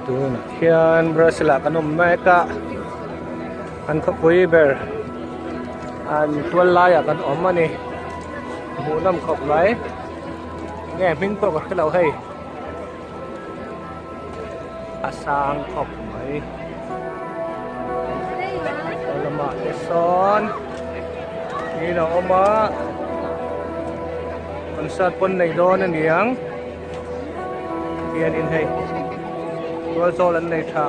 Tunah hian Brazil ah kan awm mek a an khawpui ber an tual laiah kan awm a ni hmuhnawm khawp mai nge hming pawh ka hrelo hei a sang khawp mai lamah te sawn in a awm a concert pawn nei dawn a niang. Hianin hei tual zawl an nei tha.